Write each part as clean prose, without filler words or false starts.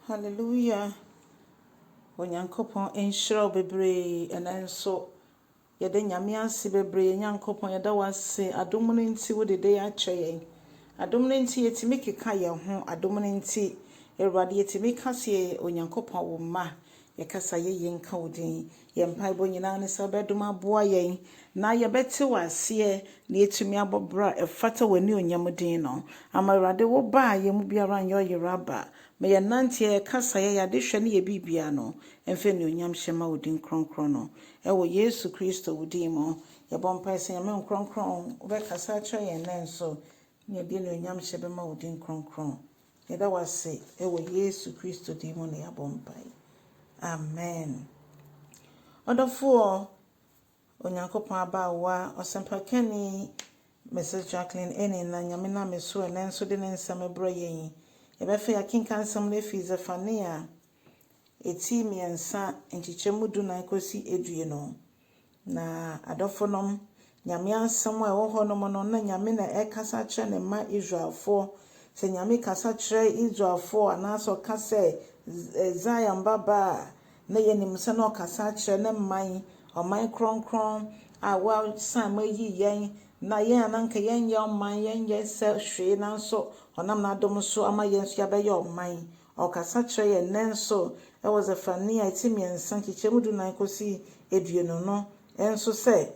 Hallelujah. Onyankopɔn nhyira wo bebree ɛnɛ nso. Yɛda Nyame ase bebree. Nyankopɔn yɛda wo ase. Adom no nti wode de akyɛ yɛn. Adom no nti yɛtumi keka yɛn ho. Adom no nti Awurade yɛtumi ka sɛ Onyankopɔn wo mma. Yɛkasa yɛyie nka wo din. Yɛn mpaebɔ nyinaa ne sɛ wobɛdom aboa yɛn na yɛbɛte wo aseɛ na yɛatumi abɔ bra a ɛfata w'anuonyam din no. Ama Awurade wo ba a yɛn mu biara nyɛ ɔyera aba. Ma yɛn nanteɛ, yɛn kasaeɛ, yɛn adehwɛ ne yɛn biribiara no mfa anuonyam hyɛ ma wo din kronkron no. Ɛwɔ Yesu Kristo wo din mu yɛbɔ mpae sɛ Nyame nkronkron wobɛkasa akyerɛ yɛn nnɛ nso na yɛde anuonyam hyɛ bɛma wo din kronkron. Yɛda wo ase wɔ Yesu Kristo din mu na yɛabɔ mpae. Amen. Ɔdɔfoɔ, Onyankopɔn abaawa, ɔsɛmpakani Mrs. Jacqueline Eni na Nyame nam me so ɛnɛ nso de ne nsɛm brɛ yɛn yi. Yɛbɛfa yɛakenka nsɛm no afi Zefania eti 3 nkyekyɛmu 14 kɔsi 20. Na adɔfonom, Nyame asɛm a ɛwɔ hɔnom no, na Nyame na ɛkasa kyerɛ ne mma Israelfoɔ. Sɛ Nyame kasa kyerɛ Israelfoɔ anaasɛ ɔka sɛ Zion babaa a, na yɛnim sɛ na ɔkasa akyerɛ ne man, ɔman kronkron a wasan mu ayi yɛn, na yɛn a na anka yɛnyɛ ɔman, yɛnyɛ sɛ hwee, nanso ɔnam n'adom so ama yɛn nso yɛabɛyɛ ɔman. Ɔkasa kyerɛ yɛn nnɛ nso wɔ Zefania ti 3 nkyekyɛmu 14 kɔsi 20 no nso sɛ,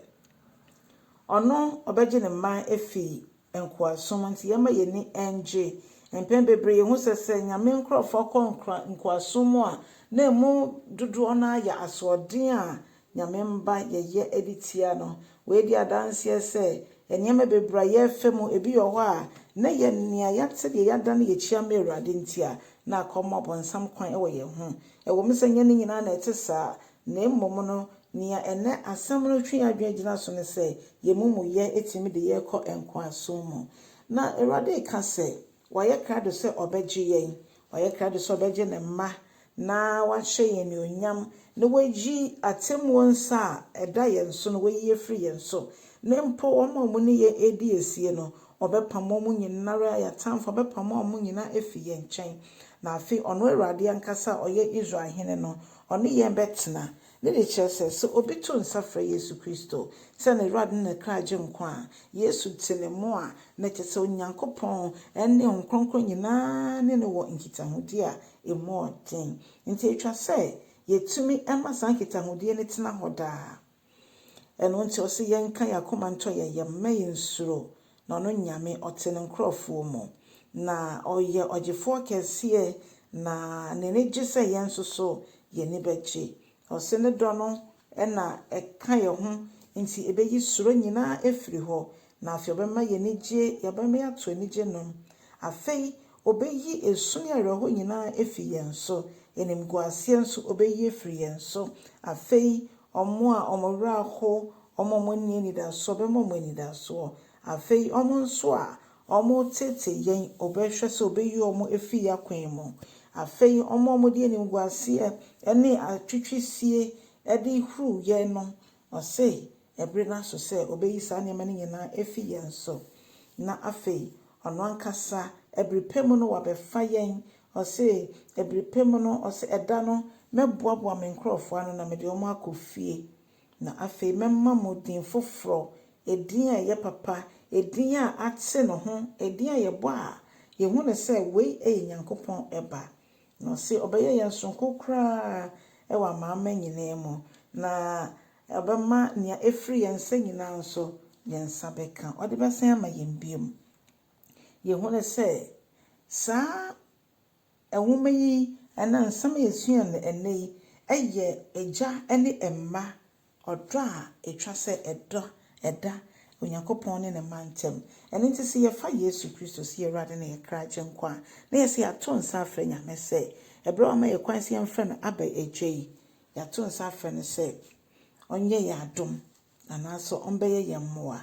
ɔno ɔbɛgye ne mma afi nkoasom nti yɛma yɛn ani ngye. Mpɛn bebree yɛhu sɛ sɛ Nyame nkurɔfoɔ kɔ nkoasom mu a, na emu dodoɔ no ara yɛ asoɔden a Nyame mba yɛyɛ de tia no. Wei di adanseɛ sɛ nneɛma bebree a yɛrefa mu, ebi wɔ hɔ a, na yɛ nea yɛate deɛ yɛadane yɛn akyi ama Awurade nti a, na akɔma ɔbonsam kwan wɔ yɛn ho. Ɛwɔ mu sɛ nyɛ ne nyinaa na ɛte saa, na mmom no, nea ɛnnɛ asɛm no twe yɛn adwene gyina so ne sɛ, yɛn amumuyɛ tumi de yɛn kɔ nkoasom mu. Na Awurade reka sɛ, wayɛ krado sɛ ɔbɛgye yɛn, wayɛ krado sɛ ɔbɛgye ne mma, na wahyɛ yɛn anuonyam, na wayi atemmuo nsa a ɛda yɛn so no, wayi afiri yɛn so. Na mpo wɔn a wɔne yɛn redi asie no, ɔbɛpam wɔn nyinara, yɛn atamfo, ɔbɛpam wɔn nyinaa afi yɛn nkyɛn. Na afei ɔno Awurade ankasa a ɔyɛ Israel hene no, ɔne yɛn bɛtena. Ne de kyerɛ sɛ, sɛ obi to nsa frɛ Yesu Kristo sɛ ne Awurade ne ne kra Agyenkwa a, Yesu te ne mu a, na kyerɛ sɛ Onyankopɔn ne Honhom Kronkron nyinaa ne no wɔ nkitahodie a emu ɔden. Nti etwa sɛ yɛtumi ma saa nkitahodie no tena hɔ daa. Ɛno nti ɔse yɛnka yɛn akoma ntɔ yɛn yam, mma yɛnsuro, na ɔno Nyame ɔte ne nkurɔfoɔ mu. Na ɔyɛ ɔgyefoɔ kɛseɛ, na n'ani gye sɛ yɛn nso so yɛn ani bɛgye. Ɔse ne dɔ no na ɛka yɛn ho, nti ɛbɛyi suro nyinaa afiri hɔ. Na afei ɔbɛma yɛn ani gye, yɛbɛma yɛato anigye nnwom. Afei ɔbɛyi esu ne awerɛhoɔ nyinaa afi yɛn so. Animguaseɛ nso ɔbɛyi afiri yɛn so. Afei ɔmo a ɔmo werɛ aho, ɔmo a ɔmo nni anidasoɔ, ɔbɛma ɔmo anidasoɔ. Afei ɔmo nso a ɔmo tete yɛn, ɔbɛhwɛ sɛ ɔbɛyi ɔmo afi yɛn akwan mu. Afei ɔmo a ɔmo de animguaseɛ ne atwitwisie de huru yɛn no, ɔse ɛbere no aso sɛ ɔbɛyi saa nneɛma no nyinaa afi yɛn so. Na afei ɔno ankasa ɛbere pɛ mu no wabɛfa yɛn. Ɔse ɛbere pɛ mu no, ɔse ɛda no mɛboaboa me nkurɔfoɔ ano na mede ɔmo akɔ fie. Na afei mɛma mo din foforɔ, edin a ɛyɛ papa, edin a ate ne ho, edin a yɛbɔ a yɛhu no sɛ wei yɛ Nyankopɔn ɛba. Na ɔse ɔbɛyɛ yɛn sononko koraa ɛwɔ amanaman nyinaa mu. Na ɔbɛma nea ɛfiri yɛn nsa nyinaa nso yɛn nsa bɛka. Ɔde bɛsan ama yɛn bio. Yɛhu no sɛ saa nwoma yi anaa nsɛm a yɛsua no ɛnnɛ yi ɛyɛ agya ne mma ɔdɔ a ɛtwa sɛ ɛdɔ ɛda Onyankopɔn ne ne mma ntam. Ɛno nti sɛ yɛfa Yesu Kristo sɛ yɛn Awurade ne yɛn kra Agyenkwa a, na yɛsɛ yɛato nsa afrɛ Nyame sɛ ɛberɛ a wama yɛn kwan sɛ yɛmfrɛ no aba agya yi, yɛato nsa afrɛ no sɛ ɔnyɛ yɛn adom anaasɛ ɔmbɛyɛ yɛn mmoa.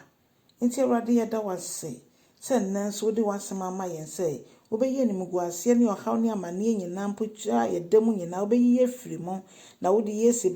Nti Awurade yɛda wo ase sɛ nnɛ nso wode w'asɛm ama yɛn sɛ wobɛyi animguaseɛ ne ɔhaw ne amanneɛ nyinaa mpo a yɛda mu nyinaa wobɛyi yɛn afiri mu na wode yɛn asi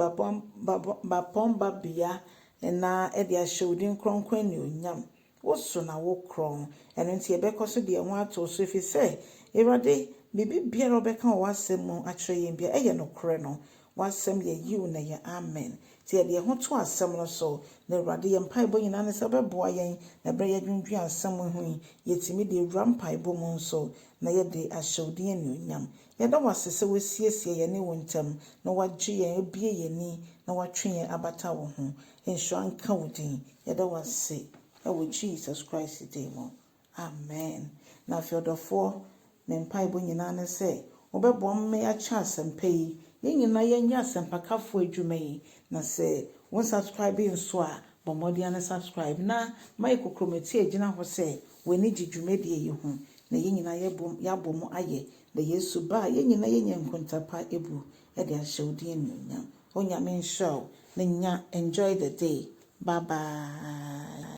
bapɔmba bea na ɛde ahyɛ wo din kronkron anuonyam. Wo so na wo korɔn. Ɛno nti yɛbɛkɔ so de yɛn ho ato so ɛfiri sɛ Awurade Biribi biara a wobɛka wɔ w'asɛm mu akyerɛ yɛn biara, ɛyɛ nokorɛ no. W'asɛm yɛ yiw na ɛyɛ amen. Nti yɛde yɛn ho to asɛm no so. Na Awurade, yɛn mpaebɔ nyinaa ne sɛ wobɛboa yɛn na berɛ a yɛdwendwen asɛm ho yi, yɛtumi de awura mpaebɔ mu nso na yɛde ahyɛ wo din anuonyam. Yɛda wo ase sɛ woasiesie yɛne wo ntam na woagye yɛn, abue yɛn ani na woatwe yɛn abata wo ho. Nhyira nka wo din. Yɛda wo ase ɛwɔ Jesus Christ din mu. Amen. Na afei ɔdɔfoɔ, me mpaebɔ nyinaa ne sɛ wobɛboa me akyɛ asɛmpa yi. Yɛn nyinaa yɛnyɛ asɛmpakafoɔ adwuma yi. Na sɛ wo subscribe nso a, bɔ mmɔden ne subscribe na ma yɛ kokromoti a gyina hɔ sɛ w'ani gye dwumadie yi ho. Na yɛn nyinaa yɛabɔ mu ayɛ. Na Yesu ba a, yɛn nyinaa yɛnya nkontapa ebu de ahyɛ wo din anuonyam. Onyame nhyira wo na nya enjoy the day. Bye bye.